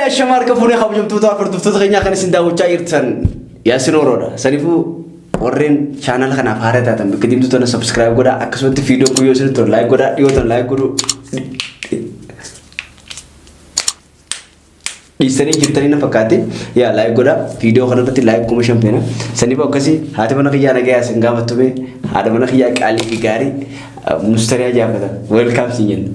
Ashama harka fuunee kabajamtoota hordoftoota keenyaa kan isin daawwachaa jirtan Yaasin Oroodha. Saniifuu warreen chaanala kanaaf haaraa taatan bakka diimtuu tana subscribe godhaa, akkasumatti viidiyoo kun yoo isinitti tole like godhaa, dhiyoo tana like godhuu dhiistanii jirtanii na fakkaatti. Yaa like godhaa, viidiyoo kanarratti like 5000 feena. Saniifuu akkasii haati mana kiyyaa nagayaa isin gaafattume, haadha mana kiyyaa qaalii fi gaarii Mustariyaa jaafatan welcome siin jenna.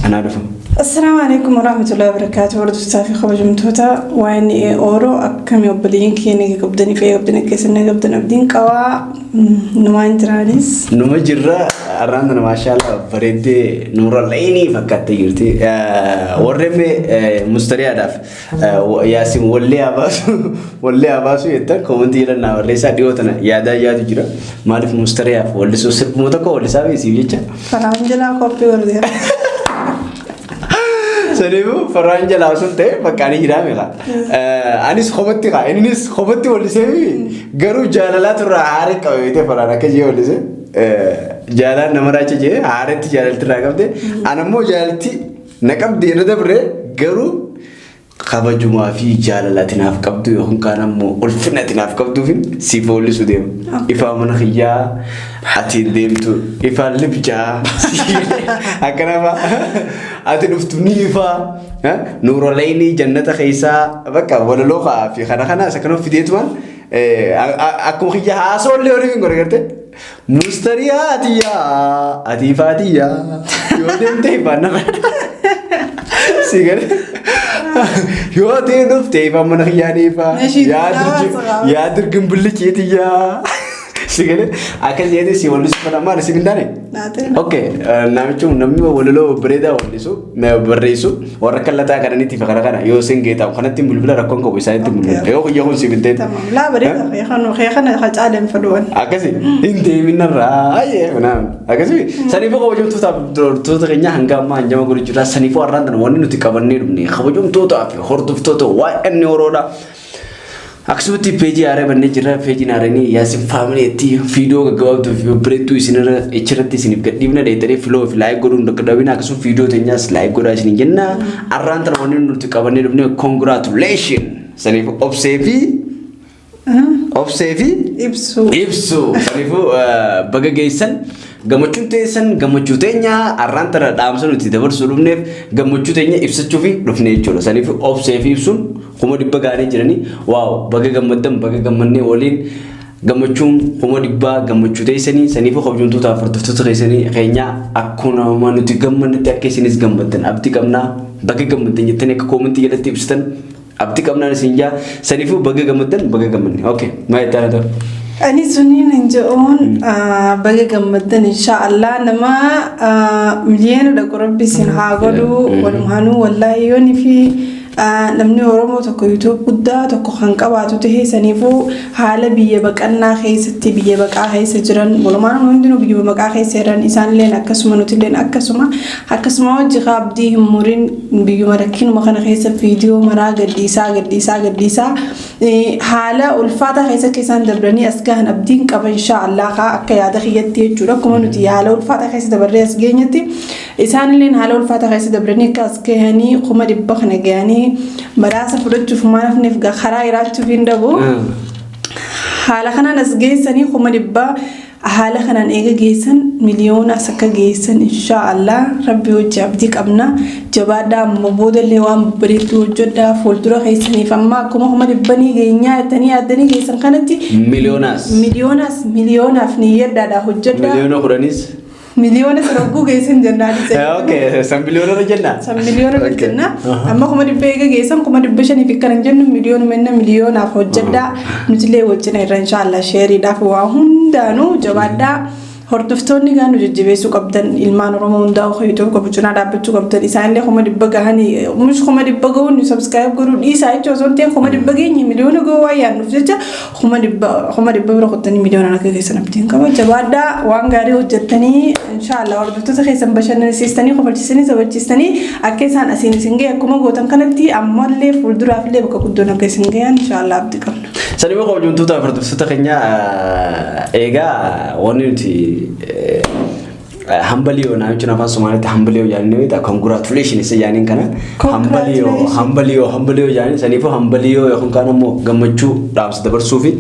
Anaa dhufu. Assalaamu alaikum warahmatullahi wabarakatuh. Hordoftoota fi kabajamtoota YNA Oro, akkamii obboleeyyan keenya qabdanii fi qabdan akka isin qabdan abdiin qabaa, numaan jiraanis. Numa jirra. Arraan tana maashaallah bareeddee nuura laynii fakkaattee jirti. Warreen mee Mustariyaadhaaf Yaasin wallee haa baasu, wallee haa baasu jettan koomentii jedhan naa barreessaa. Dhiyoo tana yaadaa yaadu jira. Maaliif Mustariyaaf wallisuu sirbuma tokko wallisaa fi siif jecha. Faraan jalaa qophii godheera. Saniifuu faraan jalaa osoo hin ta'e bakka ani jiraa meeqa. Anis kophaatti kaa, innis kophaatti wallisee fi garuu jaalalaa turraa haaree qabe beektee, faraan akka jee wallisee jaalaan nama raacha jee haareetti jaalalti irraa qabde, anammoo jaalalti na qabde irra dabre, garuu kabajumaa fi jaalala ati naaf qabdu yookaan kaan ammoo ulfina ati naaf qabduuf siif wallisuu deema. Ifaa mana kiyyaa ati deemtu ifaan libjaa akkana ati dhuftu ni ifaa nuurolaynii jannata keessaa bakka walaloo ka'aa fi kana kanaas akkana fideetumaan akkuma kiyya haasoo illee horii hin godhe garte. Mustariyaa atiyyaa ati ifaatiyyaa yoo deemte ifaan nama si gale, yoo ati dhufte ifaan mana kiyyaa ni ifaa. Nashiid yaa yaa dirgi yaa dirgin billichiitiyyaa si gale akkas jedhee si wallisu kana maal si hin taane. Naatee. Okay, namichi namni walaloo bareedaa wallisu barreessu warra kallataa kananitti fi kana kana yoo isin geetamu kanatti bilbila rakkoon qabu isaanitti bilbila. Yoo kiyya kun siif hin ta'in. Tamam. Laa bareeda keekana hacaaleen fedhuwan. Akkasi hin deemin narraa ayyee naam akkasi. Saniifuu kabajamtoota hordoftoota keenya hanga ammaa hanjama godhu jira. Saniifuu har'aan tana wanni nuti qabannee dhufne kabajamtootaa fi hordoftoota waa'ee Oroodha. Akkasumatti peejii haaraa bannee jirra. Peejiin haaranii Yaasin Faamiliitti viidiyoo gaggabaabduu fi babbareedduu isinirra achirratti isiniif gadhiifna. Dheettanii follow fi like godhuun dadhabina. Akkasuma viidiyoo teenyaas like godhaa isiniin jenna. Har'aan tana wanni nuti qabannee dhufne congratulation. Saniif Obsee fi Ibsu. Ibsu. Saniifuu baga geessan, gammachuun teessan gammachuu teenya. Har'aan tana dhaamsa nuti dabarsuu dhufneef gammachuu teenya ibsachuuf dhufne jechuudha. Saniifuu Obsee fi Ibsuun 100,000 ga'anii jiranii. Wow, baga gammaddan, baga gammannee waliin. Gammachuun 100,000 gammachuu teessanii. Saniifuu kabajamtoota hordoftoota keessanii keenyaa akkuma nuti gammannetti akka isinis gammaddan abdii qabnaa. Baga gammaddan jettanii akka koomentii jalatti ibsitan abdii qabnaan isin jaa. Saniifuu baga gammaddan, baga gammanne. Okay, maal itti aanaa? Ani suniin hin jedhuun baga gammaddan, inshaallah nama miliyoona dhaqu rabbi isin haa godhu. Walumaanuu wallaahi yooni fi namni Oromoo tokko YouTube guddaa tokko kan qabaatu tahee, saniifuu haala biyya baqannaa keessatti, biyya baqaa keessa jiran, walumaanuu hundinuu biyya baqaa keessa jiran, isaanilleen akkasuma, nutilleen akkasuma akkasuma hojii abdii hin murin. Biyyuma rakkinuma kana keessa viidiyoo maraa gadhiisaa gadhiisaa gadhiisaa haala ulfaataa keessa akka isaan dabranii as gahan abdiin qaba, insha Allah kaa akka yaada kiyyatti jechuudha. Akkuma nuti haala ulfaataa keessa dabarree as geenyetti isaanilleen haala ulfaataa keessa dabranii akka as gahanii 100,000 kana gahanii badhaasa fudhachuuf maal hafneef karaa jiraachuuf hin dhabu. Haala kanaan as geessanii 100,000 haala kanaan eega geessan miliyoonaas akka geessan insha Allah rabbi hojii abdii qabna. Jabaadhaa, amma boodallee waan babbareedduu hojjedhaa fuuldura keessaniif. Amma akkuma 100,000 geenyaa jettanii yaaddanii geessan kanatti Miliyoonaas. Miliyoonaas, miliyoonaaf niyyadhaadha hojjedhaa. 10,000,000s. Miliyoona sana hogguu geessan jennaan. Okay, san miliyoonota jenna. San miliyoona jenna. Amma 100,000 eega geessan 500,000 fi kan jennu miliyoona menna miliyoonaaf hojjedhaa. Nutillee wajjina irra inshaallah sheeriidhaaf waa hundaanuu jabaadhaa. Hordoftoonni gaa nu jajjabeessuu qabdan, ilmaan Oromoo hundaa YouTube qabu cinaa dhaabbachuu qabdan. Isaanillee 100,000 gahanii mush 100,000 gahuun subscribe godhuu dhiisaa jechuun osoo hin ta'in 100,000 geenye miliyoona gahuu waan yaadnuuf jecha 100,000 bira kuttanii miliyoonaan akka keessan abdiin qaba. Jabaadhaa, waan gaarii hojjettanii inshaallah hordoftoota keessan bashannansiistanii, kofalchiisanii, taphachiistanii akka isaan asiin isin gahe akkuma gootan kanatti ammallee fuulduraaf illee bakka guddoon akka isin gahan inshaallah abdii qabna. Saniifuu kabajamtoota hordoftoota keenya, eegaa wanni nuti Hambaliyoo naa jechuun afaan Somaaliitti hambaliyoo jedhanii beektaa? Congratulation isa jedhaniin kana. Hambaliyoo Congratulations. Hambaliyoo hambaliyoo jedhanii saniifuu hambaliyoo yookaan kaan ammoo gammachuu dhaamsa dabarsuu fi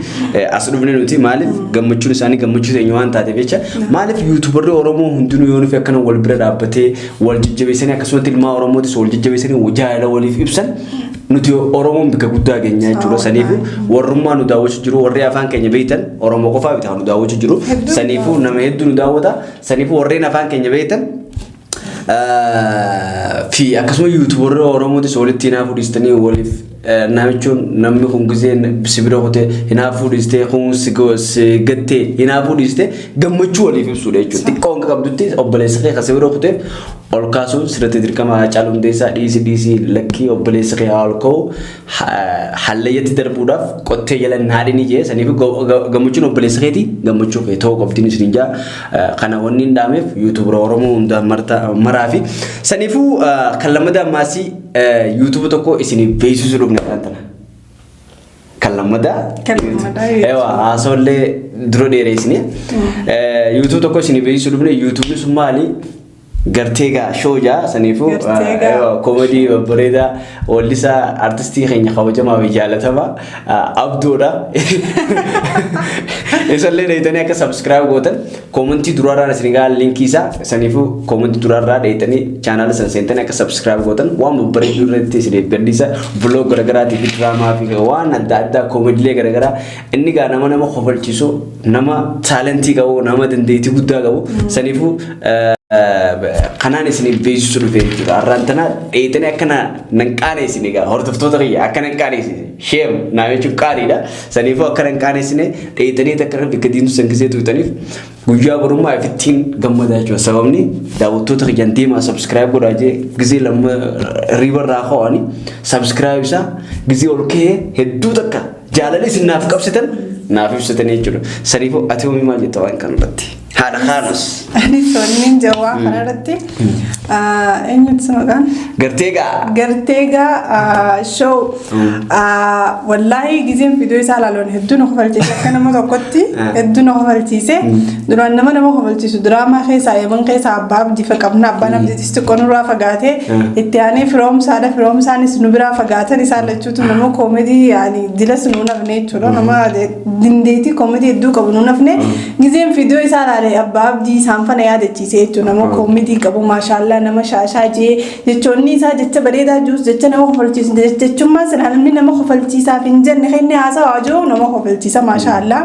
as dhufne nuti. Maaliif gammachuun isaanii gammachuu teenya waan taateef jecha. Maaliif YouTuberri Oromoo hundinuu yoo nufi akkana wal bira dhaabbatee wal jajjabeessanii, akkasumatti ilmaa Oromootis wal jajjabeessanii jaalala waliif ibsan, nuti Oromoon bika guddaa keenya jechuudha. Saniifuu warrummaa nu daawwachuu jiru, warri afaan keenya beektan, Oromoo qofaa miti kan nu daawwachuu jiru. Hedduu. Saniifuu nama hedduu nu daawwata. Saniifuu warreen afaan keenya beektan fi akkasuma YouTuberri Oromootis walitti hinaafuu dhiistanii waliif namichuun namni kun gisee si bira kutee hinaafuu dhiistee, kun si gattee hinaafuu dhiistee, gammachuu waliif ibsuudha jechuudha. Xiqqoo hanga qabdutti obboleessa kee kan si bira kuteef ol kaasuun sirriitti dirqama. Haacaaluu Hundeessaa dhiisi, dhiisi, lakkii, obboleessa kee haa ol ka'u, hallayyatti darbuudhaaf qottee jala hin haadhini jee. Saniif gammachuun obboleessa keetii gammachuu kee ta'uu qabdiin isin jaa. Kana wanni hin dhaameef YouTubera Oromoo hundaa maraa fi saniifuu kan lammadaa ammaasii YouTube tokko isin beeksisuu dhufne kan tana. Kan lammadaa. Kan lammadaa. Ewa, haasoollee dura dheereessine. YouTube tokko isin beeksisuu dhufne. YouTubeni sun maali? Garteegaa show jaa. Saniifuu Garteegaa. Ewa, koomedii babbareedaa weellisaa artistii keenya kabajamaa fi jaalatamaa Abdoodha. Isallee dheeyitanii akka subscribe gootan commentii duraarraan isin gaa linkii isaa. Saniifuu commentii duraarraa dheeyitanii chaanaala san seentanii akka subscribe gootan. Waan babbareedduu irratti isiniif gadhiisa, vlog garaagaraatii fi diraamaa fi waan adda addaa, koomediilee garaagaraa. Inni gaa nama kofalchiisu, nama talentii qabu, nama dandeettii guddaa qabu. Saniifuu kanaan isiniif beeksisuu dhufe jechuudha. Har'aan tana dheeyitanii akkana nan qaaneessine egaa hordoftoota kiyya, akka nan qaaneessine, shame naa jechuun qaaniidha. Saniifuu akka nan qaaneessine dheeyitanii akka bakka diimtuu san gisee tuqxaniif guyyaa borummaa ifittiin gammadaa jechuudha. Sababni daawwattoota kiyyaan deemaa subscribe godhaa jee gisee lamma riibarraa ho'anii subscribe isaa gisee ol ka'ee hedduu takka jaalala isin naaf qabsitan naaf ibsatanii jechuudha. Saniifuu ati hoomii maal jetta waan kana irratti? Haadha Kaanos. Anis wanni jawaa kanarratti eenyutu maqaan? Gartee gaa. Garteegaa show, wallaahi gizeen viidiyoo isaa ilaaluun hedduu na kofalchiise. Akka nama tokkotti hedduu na kofalchiise. Duraan nama kofalchiisu diraamaa keessaa Yemen keessaa abbaa abdii qabna. Abbaan abdiitis xiqqoo nurraa fagaatee, itti aanee firoomsaadha. Firoomsaanis nu biraa fagaatan. Isaan lachuutu nama koomedii yaani dilas nu nafne jechuudha. Nama dandeettii koomedii hedduu qabu nu nafne. Gizeen viidiyoo isaa ilaale abbaa abdii isaan fana yaadachiise jechuudha. Nama koomedii qabu, maashaallaa, nama shaashaa jee jechoonni isaa jecha bareedaa jirus, jecha nama kofalchiisu, jechummaan silaa namni nama kofalchiisaaf hin jenne kenne haasawaa jiru nama kofalchiisa. Maashaallaa,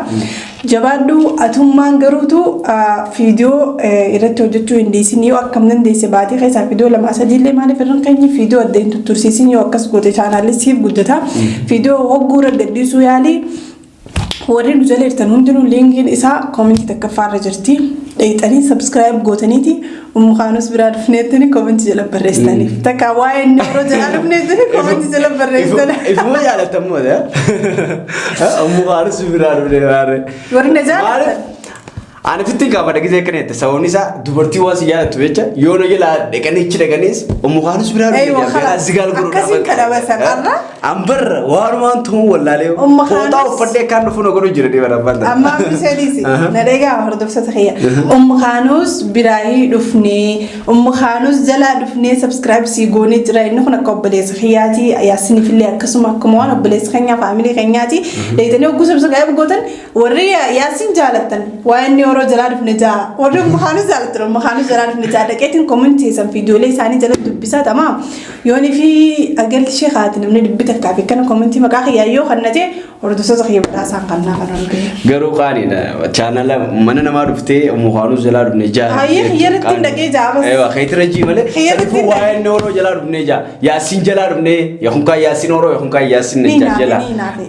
jabaadhu. Atummaan garuutu viidiyoo irratti hojjechuu hin dhiisin. Yoo akkam dandeesse baatii keessaa viidiyoo lamaa sadiillee maaliif irra hin keenye? Viidiyoo adda hin tuttursiisin. Yoo akkas goote chaanaalli siif guddata. Viidiyoo hogguu irra gadhiisuu yaalii. Warri nu jala jirtan hundinuu linkiin isaa commentii takkaffaarra jirti. Dheeyxanii subscribe gootaniiti Ummu Kaanus biraa dhufneettini commentii jala barreessitaniif. Takka waa'ee inni yeroo jalaa dhufneettini commentii jala barreessitan. Ifuma jaalatammoo Ummu Kaanus biraa dhufnee maarree. Warri na jaalatan. Ani fitti gaafadha gisee akkana jette. Sababni isaa dubartii waan si jaalattu jecha yoo na jalaa dhaqanii achi dhaqaniis Ummu Kaanus biraa dhufnee Eeywa, jaalladha. khalas. Zigaal godhuudhaaf. Akkasiin kadhabatan har'a. Ambarra waanumaan tumuu wallaalee Ummu fooxaa Kaanus- uffadhee akkaan dhufu na godhu jira dhibba abbaan tana. Amma ammisaniisi na dhagaa, hordoftoota kiyya. Ummu Kaanus biraahii dhufnee, Ummu Kaanus jalaa dhufnee subscribe sii goonee jira. Inni kun akka obboleessa kiyyaati. Yaasiniifillee akkasuma, akkuma waan obboleessa keenyaa, faamilii keenyaati. Dheeytanii hogguu subscribe gootan, warri Yaasin jaalattan waa inni yeroo jalaa dhufne jaa, warri Ummu Kaanus jaalattan Ummu Kaanus jalaa dhufne jaa, dhaqeetiin commentii san viidiyoolee isaanii jala dubbisaa tamaa. Yoonii fi agalli ishee kaati namni dubbi takkaa fi kana commentii maqaa kiyyaa yoo kannate hordoftoota kiyya badhaasaan kannaa kan ol ga'e. Garuu qaaniidha. Chaanala mana namaa dhuftee Ummu Kaanus jalaa dhufne jaa. Hayyee, xiyyaarratti hin dhaqee jaa bas. Eewa, keetira jii malee. Xiyyaarratti Saniifuu hin waa'ee inni yeroo jalaa dhufnee jaa. Yaasiin jalaa dhufnee, yookaan kaan Yaasiin horoo yookaan kaan Yaasiin Ni jaa naafe jalaa. ni naafe.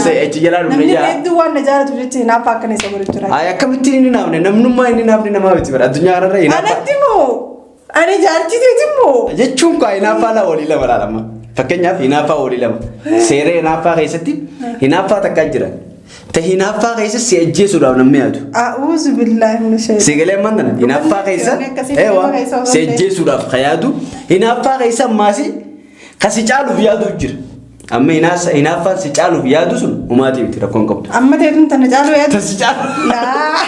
Isa achi jalaa dhufnee Namni jaa. hedduu waan na jaalatu jecha hinaaffaa akkana isa godhu jira. Ay, akkamittiin inni naafne? Namnummaa inni naafne namaa miti bara addunyaa kanarra hinaaffaa. Anatti moo? Ani jaartii teeti moo? Jechuun kaa hinaaffaa laa walii lama laalama. Fakkeenyaaf hinaaffaa walii lama. Seera hinaaffaa keessatti hinaaffaa takkaa jira. Ta hinaaffaa keessa si ajjeesuudhaaf namni yaadu. A'uuzu billaahi mina shaytaan. Si galee ammaan tana hinaaffaa keessa Wanni akkasii eewa nama keessa osoo si hin ta'in. ajjeesuudhaaf ka yaadu, hinaaffaa keessa ammaasi ka si caaluuf yaadu jira. Amma hinaaffaan si caaluuf yaadu sun humaatii miti, rakkoon qabdu. Amma teetuun tana caaluu yaadu. Ta si caalu. Laa.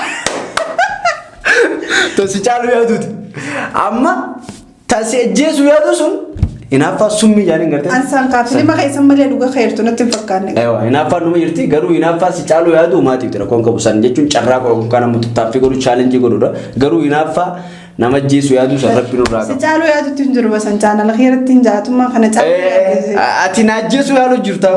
Tasi caalu yaaduuti. Amma tasi ajjeesu yaadu sun hinaaffaa summii jaaniin gartee. Ansaan kaa filima keessan malee dhuga keertu natti hin fakkaanne. Ewa, hinaaffaan numa jirti, garuu hinaaffaa si caaluu yaadu maatiif rakkoon qabu san jechuun carraa godhu kan ammoo tattaaffii godhu, challenge godhudha. Garuu hinaaffaa nama ajjeesu yaadu san Rabbi nurraa Si qaba. caaluu yaadutti hin jiru, basan channel keeratti hin jaatummaa kana caaluu yaaddu. Ati na ajjeesu yaadu jirta.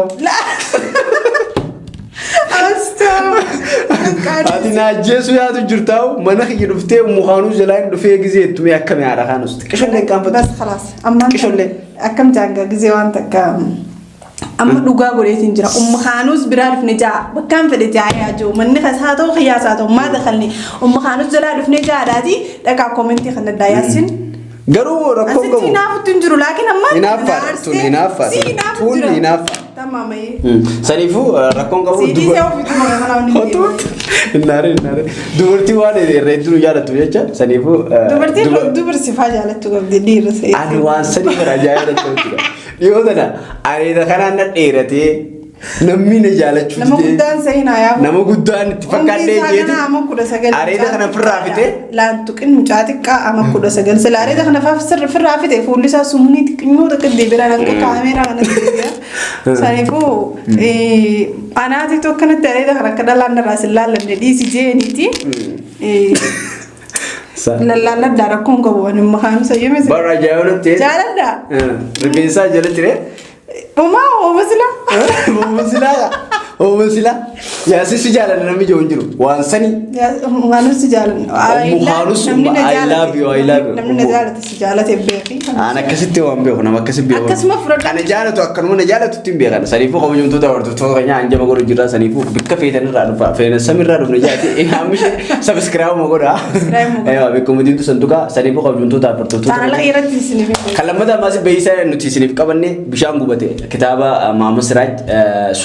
Ati na ajjeesu yaadu jirta, mana kiyya dhuftee mukaanuu jalaan dhufee gizee ittumee akkami haadha kaanus xiqqishollee qaanfatu. Bas khalaas. Ammaan Xiqqishollee. Akkam jaanga gizee waan takka amma dhugaa godheetiin jira. Umma kaanuus biraa dhufne jaa bakkaan fedhe jaa yaa jiru. Manni kas haa ta'u, qiyyaas haa ta'u, maa dakalni umma kaanuus jalaa dhufne jaadhaati dhaqaa comment kan addaa yaasin. Garuu rakkoon Asitti qabu. hinaafutti hin jiru, laakiin amma Hinaaffaadha. Tun hinaaffaadha. Si hinaafu Tun jira. hinaaffa. Tamaamee. Saniifuu rakkoon qabu. Siidii isaa ofiitu maqaa kanaa hundi Hotu. Hinnaare hinnaare. Dubartii waan irra hedduu jaallattu jecha saniifuu. Dubartiin dubarsi faa jaalachuu qabdi dhiira se'ee. Ani waan sadii bara ajaa'iba jechuudha. Dhiyoo tana areeda kanaan na dheeratee namni na jaalachuu Nama didee. guddaan seenaa yaa. Nama guddaan itti fakkaadhee jeeti. Ama 19. Areeda kana firraa fitee. Laantuqin mucaa xiqqaa ama 19. Sila areeda kana faaf firraa fite, fuulli isaa sumunii xiqqoo takka deebiiraan hanga kaameeraa kanatti deebi'a. Saniifuu anaatitu akkanatti areeda kana akka dhalaan irraa sin laallanne dhiisi jeeniiti. Lallaalladhaa, rakkoon qabu ani maqaan isa yoomisa. Bara ajaa'iba nutti. Jaaladhaa. Rifeensaa jala tiree. Umaa ooma sila. Ooma silaa. Ooma silaa. Yaasisi jaalala namni jiru hin jiru. Waan sanii. Mukaanus si jaalanna. Mukaanus, I love you, I love you. Namni na jaalate si jaalate beeki. Aan akkasitti waan beeku, nama akkasi beeku. Akkasuma fudhadhu. Kana jaalatu akkanuma na jaalatu ittiin beekan. Saniifuu kabajamtoota hordoftoota keenya hanjama godhu jirra. Saniifuu bikka feetan irraa dhufa. Feena samirraa dhufne jaati. Hammishee subscribe ma godha. Subscribe ma godha. Eewa, beekamu diimtuu sanduuqa. Saniifuu kabajamtoota hordoftoota Channel keenya. irratti isiniif. Kan lammataa ammaas beeksisa nuti isiniif qabanne bishaan gubate kitaaba Maamad Siraaj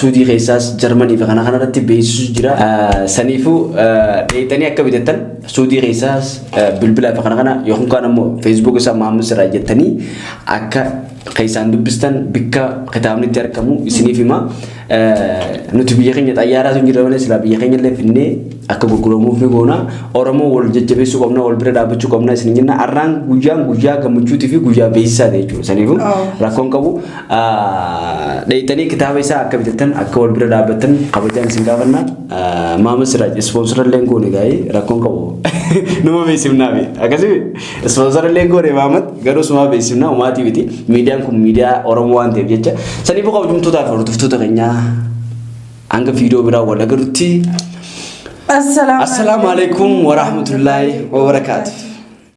Suudii keessaas Jarmanii fi kana kanarratti beeksisu jira. Saniifuu dheeyxanii akka bitattan Suudii keessaas bilbilaa fi kana kana yookaan kaan ammoo Facebook isaa Maamad Siraaj jettanii akka keessaan dubbistan bikka kitaabni itti argamu isiniif hima. Nuti biyya keenya xayyaaraatu hin jirre malee silaa biyya keenya illee finnee akka gurguramuuf ni goona. Oromoo wal jajjabeessuu qabna, wal bira dhaabbachuu qabna isin jenna. Har'aan guyyaan guyyaa gammachuutii fi guyyaa beeksisaati jechuudha. Saniifuu rakkoon qabu dheeyxanii kitaaba isaa akka bitattan, akka wal bira dhaabbattan kabajaan isin gaafanna. Maama Siraaj sponsor illee goone gaa'ee rakkoon qabu. Numa beeksifnaafi akkasii sponsor illee goone Maamad, garuu sumaa beeksifnaa umaatii miti. Miidiyaan kun miidiyaa Oromoo waan ta'eef jecha. Saniifuu kabajamtootaa fi hordoftoota keenyaa, hanga viidiyoo biraa wal agarrutti. Assalaamu alaikum warahmatullaahi wabarakaatuh.